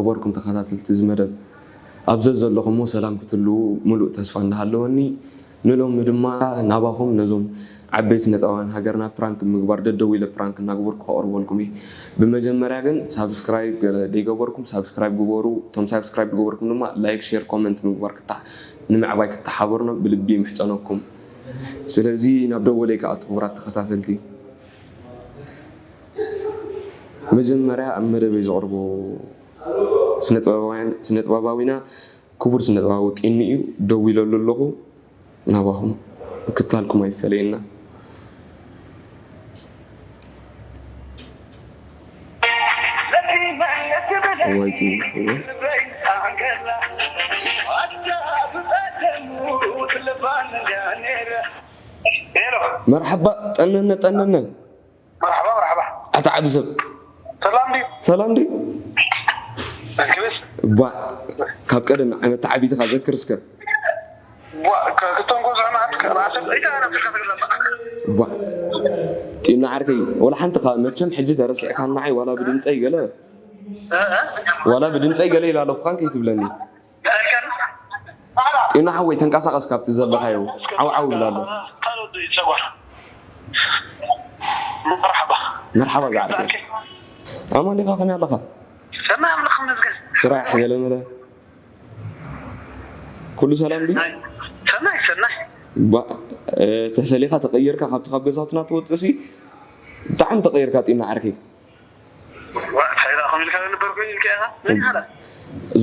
ነበርኩም ተኸታተልቲ እዚ መደብ። ኣብ ዘዘለኹሞ ሰላም ክትህልዉ ምሉእ ተስፋ እንዳሃለወኒ፣ ንሎሚ ድማ ናባኹም ነዞም ዓበይቲ ስነጥበባውያን ሃገርና ፕራንክ ምግባር ደደው ኢለ ፕራንክ እናገበርኩ ከቕርበልኩም እየ። ብመጀመርያ ግን ሳብስክራይብ ገለ ደይገበርኩም ሳብስክራይብ ግበሩ። እቶም ሳብስክራይብ ዝገበርኩም ድማ ላይክ፣ ሼር፣ ኮመንት ምግባር ክታ-፣ ንምዕባይ ክተሓበሩና ብልቢ ይምሕጸነኩም። ስለዚ ናብ ደወለይ ክኣቱ ክቡራት ተኸታተልቲ። መጀመርያ ኣብ መደበይ ዘቕርቦ ስነ-ጥበባውያን-፣ ስነ-ጥበባዊና ክቡር ስነ-ጥበባዊ ጢኑ እዩ። ደዊለሉ ኣለኹ። ናባኹም ምክትታልኩም ኣይፈለየና። እዋይ ጢኑ፣ እዋይ። መርሓባ፣ ጠነነ፣ ጠነነ። መርሓባ፣ መርሓባ። ኣታ ዓቢ ሰብ። ሰላም ድዩ? ሰላም ድዩ? እንክብስ? ቧ፣ ካብ ቀደም ዓመት ተዓቢትኻ ዘክር እስከ። ቧ፣ ከ-፣ ክቶም ጎዝዑ መዓት ከ-፣ መዓት ሰብ፣ እይታ፣ ኣና ስልካ ትግዛእ። ቧ። ጢና ዓርከይ፣ ወላ ሓንቲ ኻ-፣ መቸም ሕጂ ተረሲዕካ ንዓይ ዋላ ብድምፀይ ገለ፣ እ፣ እ? ዋላ ብድምፀይ ገለ ኢላለኹኻን ከይትብለኒ። ጢና ሓወይ፣ ተንቀሳቐስ ካብቲ ዘለኻዮ። ዓው ዓው ይብል ኣሎ። ካልኦት ጸጓር። መርሓባ። መርሓባ ዝዓርከይ። ኣማን ዲኻ? ከመይ ኣለኻ? ሰማይ ኣምላኽ ይመስገን። ስራሕ ገለ መለ? ኩሉ ሰላም ድዩ? ሰናይ፣ ሰናይ። ባ-፣ እ፣ ተፈሊኻ ተቐይርካ ካብቲ ካብ ገዛውትና ትወጽእሲ ብጣዕሚ ተቐይርካ ጢና ዓርከይ። ዋ፣ እንታይ ደኣ ከምኡ ኢልካ ነበር ኮይኑ ኢልካ ኢኻ? መን ኢኻ ደኣ?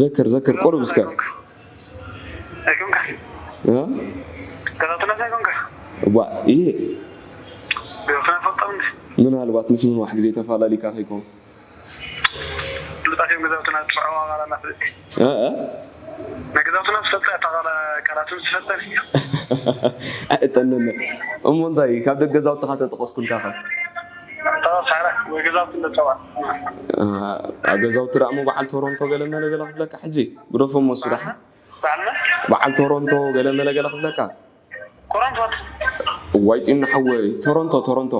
ዘክር፣ ዘክር፣ ቁሩብ እስከ። ኣይኮንካ። እ? ገዛውትና እንታይ ኮንካ? ዋ፣ ይሄ። ገዛውትና ፈጠም እንዴ? ምናልባት ምስ ምንዋሕ ግዜ ተፋላሊካ ከይኮን። ፍሉጣት እዮም ገዛውትና፣ ጥዑም ኣባላና ፍልጥ። እ፣ እ? ናይ ገዛውትና ዝፈልጣ እታ ቃላ-፣ ቃላትን ዝፈልጠን እዩ። ኣይጠነነ። እሞ እንታይ፣ ካብ ደገ ገዛውትኻ ተጠቐስኩልካ ኸ? እታ ሳዕራ ወይ ገዛውቲ እንደ ጸባ። እ፣ ኣብ ገዛውቲ ደኣ እሞ በዓል ቶሮንቶ ገለ መለ ገለ ክብለካ ሕጂ። ግደፎ እሞ እሱ ደሓን። በዓል መን? በዓል ቶሮንቶ ገለ መለ ገለ ክብለካ። ቶሮንቶ። እዋይ ጢኑ ሓወይ፣ ቶሮንቶ፣ ቶሮንቶ።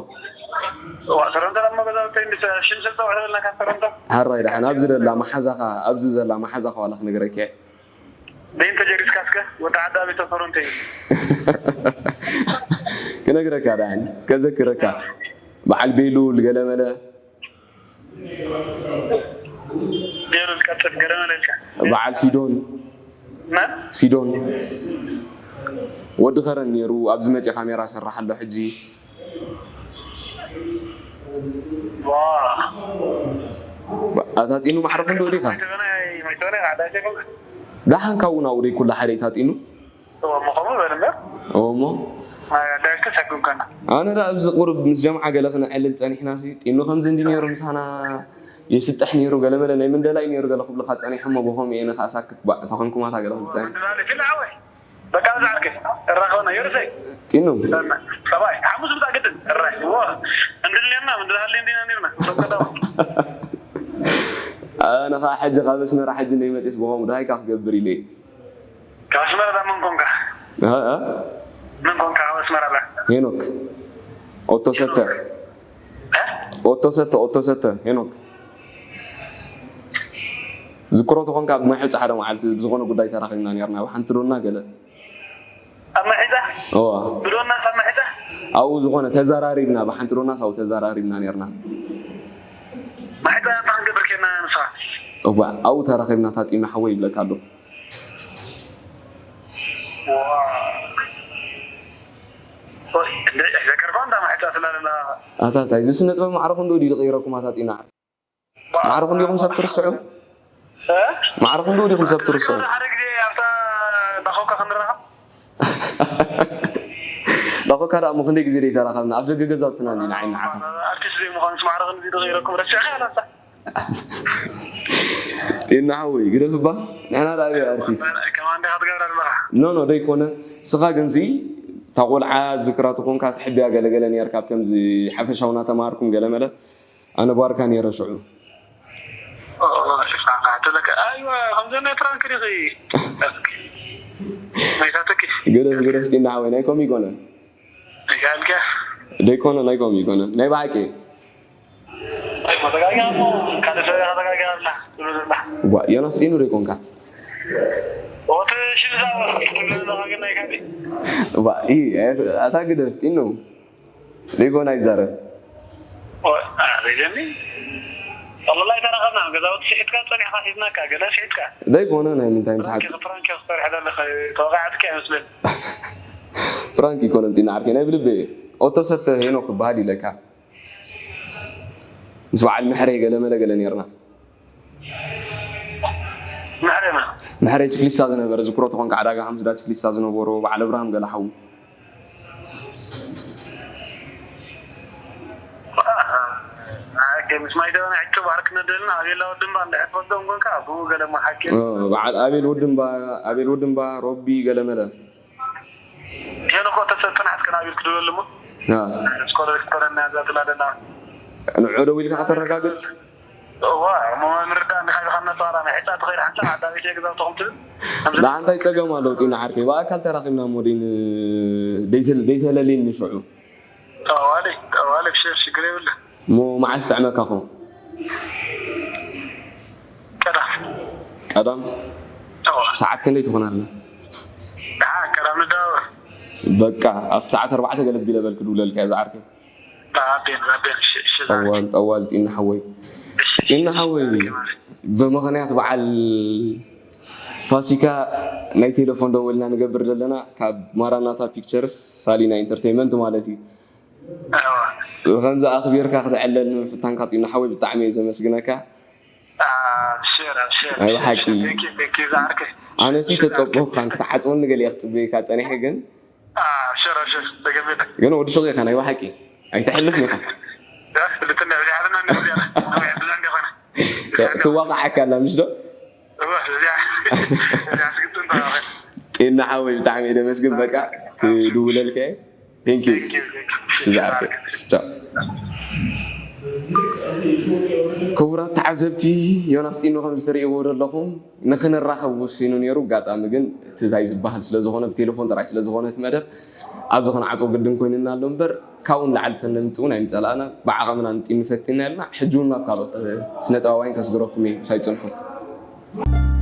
እዋ፣ ቶሮንቶ ደሞ ገዛውተይ ምስ ሽም ሰብ ጸውዕ ተበልና ካብ ቶሮንቶ። ሓራይ ደሓን፣ ኣብዚ ዘላ መሓዛኻ፣ ኣብዚ ዘላ መሓዛኻ ዋላ ክነግረካ እየ። ደይን ተጀሪስካ እስከ፣ ወዲ ዓዲ ኣቤቶ ቶሮንቶ እዩ። ክነግረካ ደሓን፣ ከዘክረካ። በዓል ቤሉል ገለመለ። ገይሩ ዝቀጽል ገለ መለ ኢልካ። በዓል ሲዶን። መን? ሲዶን። ወዲ ከረን ነይሩ፣ ኣብዚ መጺኡ ካሜራ ሰርሕ ኣሎ ሕጂ። ዋ። ኣታ ጢኑ ማዕረ ክንድኡ ዲኻ? ማይተበናይ፣ ማይተበናይ፣ ዓዳይ ዘይኮንካ? ደሓን ካብኡ ናብኡ ደይ ኩላ ሓደ እታ ጢኑ? እሞ ከምኡ በል እምበር። እሞ? ኣዳሽከ ሰጉምከና። ኣነ ደኣ ኣብዚ ቁሩብ ምስ ጀምዓ ገለ ክነዕልል ጸኒሕናሲ፣ ጢኑ ከምዚ እንዲ ነይሩ ምሳና ይስጥሕ ነይሩ፣ ገለ መለ ናይ ምንደላይ ነይሩ ገለ ክብሉኻ ጸኒሖም፣ ብኸምኡ እየ ንኸኣ ሳክት ባእ ተኾንኩማታ ገለ ክብል ጸኒሐ። ምንድላል ፊል ዓወይ። በቃ፣ እዚ ዓርከይ፣ እራኸበና፣ ዮርሰይ። ጢኑ። ሰና-፣ ሰብኣይ፣ ሓሙስ ምጻእ ግድን። እራይ፣ እዎ። እንድል ነርና፣ ምንድል ሃልይ እንዲና ነርና። እቶም ቀዳሞት። ኣነ ኸኣ ሕጂ ካብ ኣስመራ ሕጂ እንደ መጺስ ብኸምኡ ደሃይካ ክገብር ኢለ እየ። ካብ ኣስመራ ዳ መን ኮንካ? እ፣ እ? መን ኮንካ ካብ ኣስመራ ዳ? ሄኖክ። ኦቶ ሰተ። እ? ኦቶ ሰተ፣ ኦቶ ሰተ፣ ሄኖክ። ዝክሮ ተኾንካ፣ ኣብ ማይሑጻ ሓደ መዓልቲ ብዝኾነ ጉዳይ ተራኺብና ኔርና፣ ኣብ ሓንቲ ዶና ገለ። ኣብ ማይሑጻ? እዋ። ብዶና ኣብ ማይሑጻ? ኣብኡ ዝኾነ ተዘራሪብና፣ ብሓንቲ ዶናስ ኣብኡ ተዘራሪብና ኔርና። ማይሑጻ እንታይ ክንገብር ኬድና ንስኻ? እዋ፣ ኣብኡ ተራኺብና፣ ታጢና ሓወይ ይብለካ ኣሎ። ዋ። ኦይ፣ እንደ ዘከርካ እንዳ ማይሑጻ ስላለና። ኣታ፣ እንታይ፣ እዚ ስነ ጥበብ ማዕረ ክንድኡ ድዩ ዝቕይረኩም፣ ኣታ ጢና? ማዕረ ክንድኡ ዲኹም ሰብ ትርስዑ? እ? ማዕረ ክንድኡ ዲኹም ሰብ ትርስዑ? ሓደ ግዜ ኣብታ እንዳ ኮካ ክንራኸብ? እንዳ ኮካ ደኣ እሞ ክንደይ ግዜ ደይተራኸብና? ኣብ ደገ ገዛውትና እንዲና ዓይኒ ዓኻ። ኣርቲስት ዘይምዃንስ ማዕረ ክንድኡ ዶ ዝቕይረኩም? ረሲዕካ ኢኻ ኣታ? ጢና ሓወይ፣ ግደፍ እባ። ንሕና ደኣ ኣበይ ኣርቲስት? ከማን ዲኻ ትገብራ ዘለኻ? ኖ፣ ኖ፣ ደይኮነ። ንስኻ ግንሲ፣ እታ ቆልዓ ዝክራ ተኾንካ ትሕብያ ገለገለ ኔርካ፣ ኣብ ከምዚ ሓፈሻዊ እናተማሃርኩም ገለመለ። ኣነ ባርካ ነይረ ሽዑ። ኦ፣ ሽፋንካ ተለከ። ኣይዋ፣ ከምዚ ናይ ፕራንክ ዲኺ? ናይታተኪ። ግደፍ፣ ግደፍ ጢና ሓወይ፣ ናይ ኮም ይኮነ። ይጋልከ? ደይኮነ፣ ናይ ኮም ይኮነ። ናይ ብሓቂ። ናይ ተጋጊኻ እሞ ካልእ ሰብ ኢኻ ተጋጊኻ ኣላ ትብሎ ዘላ። ዋ፣ ዮናስ ጢኑ ዶ ይኮንካ? ኦተ ሽዛ ትብሎ ዘለኻ ግን ናይ ካልእ። ዋ፣ ኢ፣ ኣታ ግደፍ ጢኑ። ዘይኮነ ኣይዛረብ። ኦ፣ አ፣ ዘይደኒ። ወላሂ ኣይተራኸብናን። ገዛውቲ ሽሕጥካ ጸኒሕካ ሒዝናካ፣ ገለ ሽሕጥካ። ዘይኮነ ናይ ምንታይ ምስሓቅ? ፕራንክ፣ ፕራንክ ክሰርሕ ዘለኸ ተወቃዕትካ ይመስለኒ። ፕራንክ ይኮነን ጢና ዓርከይ፣ ናይ ብልቢ እየ። ኦቶ ሰተ ሄኖክ ክበሃል ኢለካ። ምስ በዓል ምሕረይ ገለ መለ ገለ ኔርና። ምሕረይ መን? ምሕረይ ችክሊስታ ዝነበረ፣ ዝክሮ ተኾንካ፣ ዕዳጋ ሓሙስ ዳ ችክሊስታ ዝነበሮ፣ በዓል ኣብርሃም ገለ ሓዉ። ኣሃ። ኣይ፣ ምስ ማይ ደበና ሕቶ ባርክ ነደልና፣ ኣቤላ ወድምባ እንድሕር ትፈልጦም ኮንካ፣ ኣብኡ ገለ እሞ ሓቂ። እ፣ በዓል ኣቤል ወድምባ፣ ኣቤል ወድምባ፣ ሮቢ ገለ መለ። ሄኖ እኮ ተሰጥና እስከ ናቢል ክድበል እሞ። አ። ስኮረ፣ ስኮረ እና እዛ ትላደና። ንዑ ደው ኢልካ ከተረጋግጽ? እዋ፣ እሞ ምርዳእ እንዲኻ ኢልካ እናተዋራ፣ ናይ ሕጻ ትኸይድ ሓንሳብ ዓዳ ቤት የግዛው ተኹም ትብል። ከምዚ ብሓንታይ ጸገም ኣለዎ ጢና ዓርከይ? ብኣካል ተራኺብና እሞ ደይን-፣ ደይተ-፣ ደይተለልየኒ ሽዑ። ጠዋሊ፣ ጠዋሊ፣ ብሸር ሽግር የብለ። እሞ መዓስ ጥዕመካ ኾን? ቀዳም። ቀዳም? እዋ። ሰዓት ክንደይ ትኾን ኣላ? ደሓን፣ ቀዳም ንደዋወል። በቃ፣ ኣብቲ ሰዓት ኣርባዕተ ገለ ቢለ በል ክድውለልካ እየ ዝዓርከይ። ኣቤን፣ ኣቤን፣ እሺ፣ እሺ፣ ዝዓርከይ። ጠዋል፣ ጠዋል ጢና ሓወይ። እሺ፣ እሺ፣ ጢና ሓወይ፣ ዝዓርከይ ማለት። ብምኽንያት በዓል ፋሲካ ናይ ቴሌፎን ደወልና ንገብር ዘለና ካብ ማራናታ ፒክቸርስ ሳሊና ኢንተርቴይንመንት ማለት እዩ። እዋ። ከምዚ ኣኽቢርካ ክትዕለል ንምፍታንካ ጢና ሓወይ ብጣዕሚ እየ ዘመስግነካ። ኣብሽር፣ ኣብሽር። ናይ ብሓቂ። Thank you፣ thank you፣ ዝዓርከይ። ኣነሲ ተጸበኹካን ክትዓጽወኒ ገለ እየ ክጽበየካ ጸኒሐ ግን። ኣብሽር፣ ኣብሽር፣ ተገሚተ። ግን ወዲ ሹቕ ኢኻ ናይ ብሓቂ። ኣይተሕልፍን ኢኻ። ያ፣ ፍልጥና፣ ብዚሓ ዘለና እንደ ብዚሓ። ብዚሓ እንደ ኾነ። ት-፣ ትዋቕዓካ ኣላ ምሽ ዶ? እዋ፣ ብዚሓ። ብዚሓ ስግጥን ተዋኸ። ጤና ሓወይ ብጣዕሚ እየ ደመስግን። በቃ ክድውለልካ እየ። Thank you። Thank you፣ thank you። እሺ፣ ዝዓርከይ። ቻው። ክቡራት ተዓዘብቲ፣ ዮናስ ጢኖ ከም ዝተርእይዎ ዘለኹም ንኽንራኸብ ወሲኑ ነይሩ። ኣጋጣሚ ግን እቲ እንታይ ዝበሃል ስለ ዝኾነ፣ ብቴሌፎን ጥራይ ስለ ዝኾነ እቲ መደብ ኣብዚ ክንዓጾ ግድን ኮይንና ኣሎ እምበር፣ ካብኡ ንላዕሊ ተነምጽኡ ናይ ምጸላእና ብዓቐምና ንጢኑ ፈቲና ኢልና፣ ሕጂ እውን ናብ ካልኦት፣ እ፣ ስነ ጥበባውያን ከስግረኩም እየ፣ ምሳይ ጽንሑ።